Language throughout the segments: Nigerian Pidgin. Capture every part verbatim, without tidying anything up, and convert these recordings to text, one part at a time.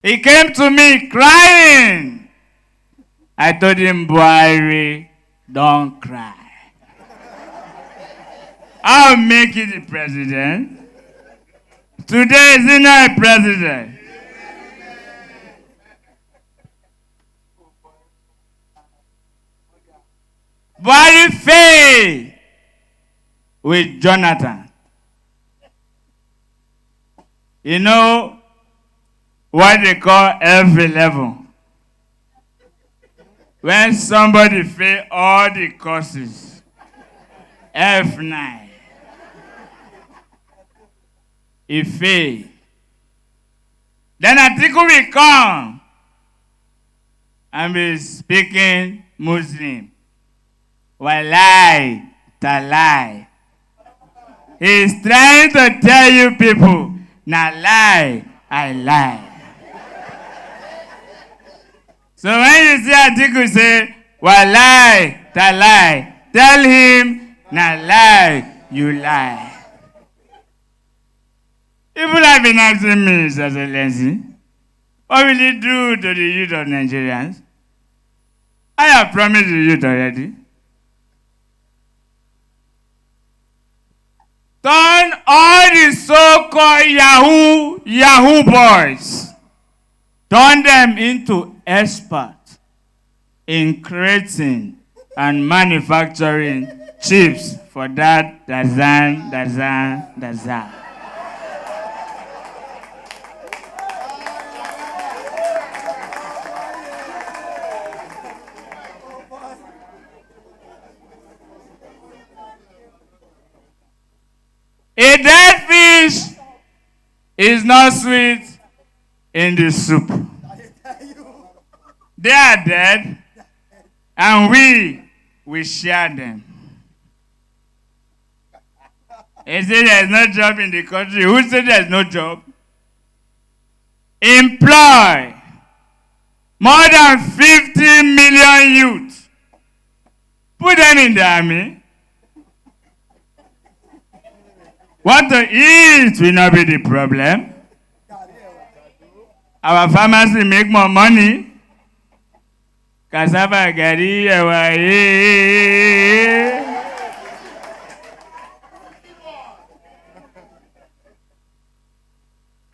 He came to me crying. I told him, "Buhari, don't cry. I'll make you the president." Today is he not a president? Buhari failed with Jonathan. You know what they call F eleven? When somebody fail all the courses, F nine, he fail. Then Atiku will come and be speaking Muslim. Wallahi, tallahi. He is trying to tell you people, "Na lie, I lie." So when you see Atiku say, "Wallahi, tallahi," tell him, "Na lie, you lie." People have been asking me, "His Excellency, what will he do to the youth of Nigerians?" I have promised the youth already. Turn all the so-called Yahoo, Yahoo boys, turn them into experts in creating and manufacturing chips for that Dazan, Dazan, Dazan. A dead fish is not sweet in the soup. They are dead, and we we share them. He said there's no job in the country. Who said there's no job? Employ more than fifty million youth. Put them in the army. What to eat will not be the problem. Our farmers will make more money. Cassava, garri, ẹ̀wà, eh.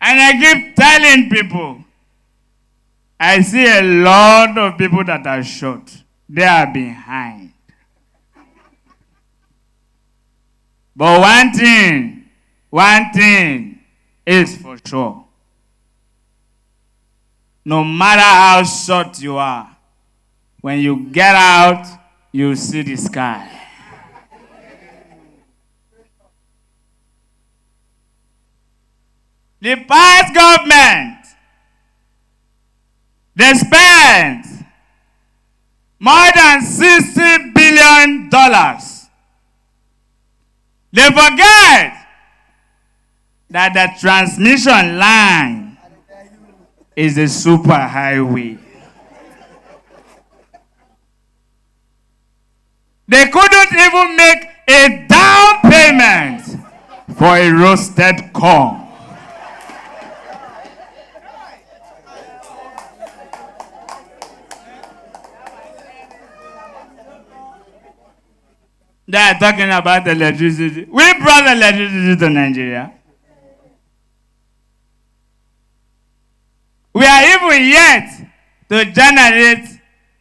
And I keep telling people, I see a lot of people that are short. They are behind. But one thing, one thing is for sure. No matter how short you are, when you get out, you see the sky. The past government, they spent more than sixty billion dollars. They forget that the transmission line is a super highway. They couldn't even make a down payment for a roasted corn. They are talking about electricity. We brought electricity to Nigeria. We are even yet to generate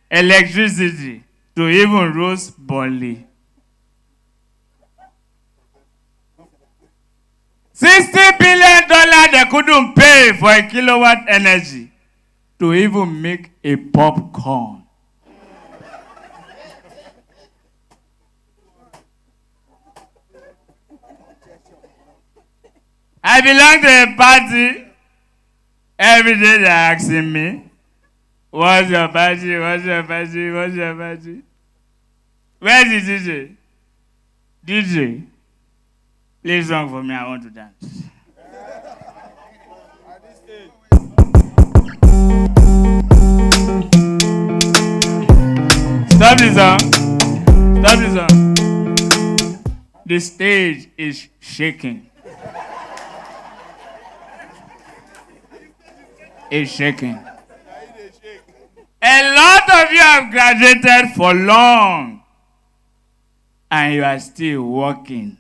electricity to even roast barley. Sixty billion dollars they couldn't pay for a kilowatt energy to even make a popcorn. I belong to a party. Every day they're asking me, "What's your party? What's your party? What's your party?" Where's the D J? D J, play song for me. I want to dance. Stop the song. Stop the song. The stage is shaking. is shaking. A lot of you have graduated for long and you are still working.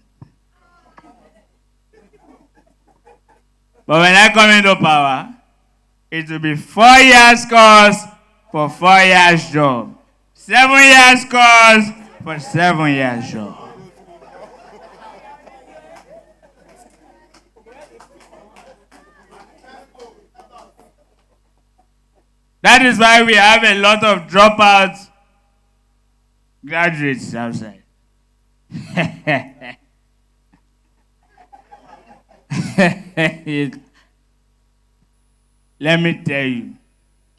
But when I come into power, it will be four years course for four years job. Seven years course for seven years job. That is why we have a lot of dropouts, graduates outside. Let me tell you.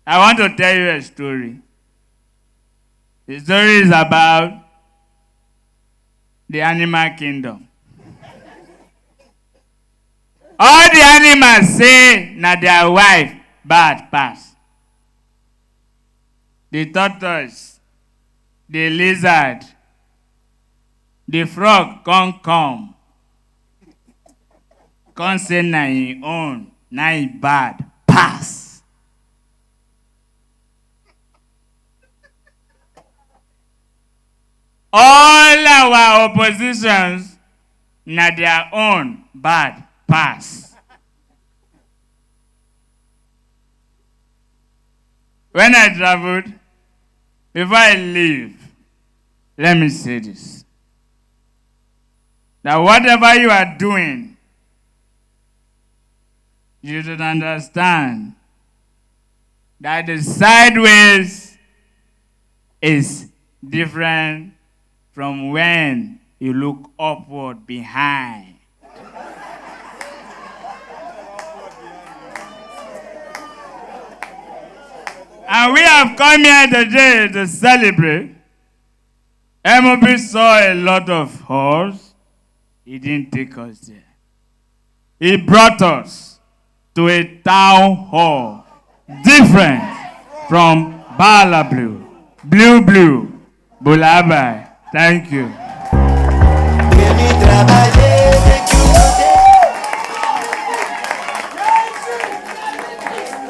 I want to tell you a story. The story is about the animal kingdom. All the animals say na their wife bad pass. The tortoise, the lizard, the frog come come. Come say na him own, na him bad pass. All our oppositions na their own bad pass. When I traveled, before I leave, let me say this. That whatever you are doing, you should understand that the sideways is different from when you look upward behind. And we have come here today to celebrate. M O B saw a lot of halls. He didn't take us there. He brought us to a town hall different from Bala Blue. Blue Blue. Bulabai. Thank you. Èmi travailler, make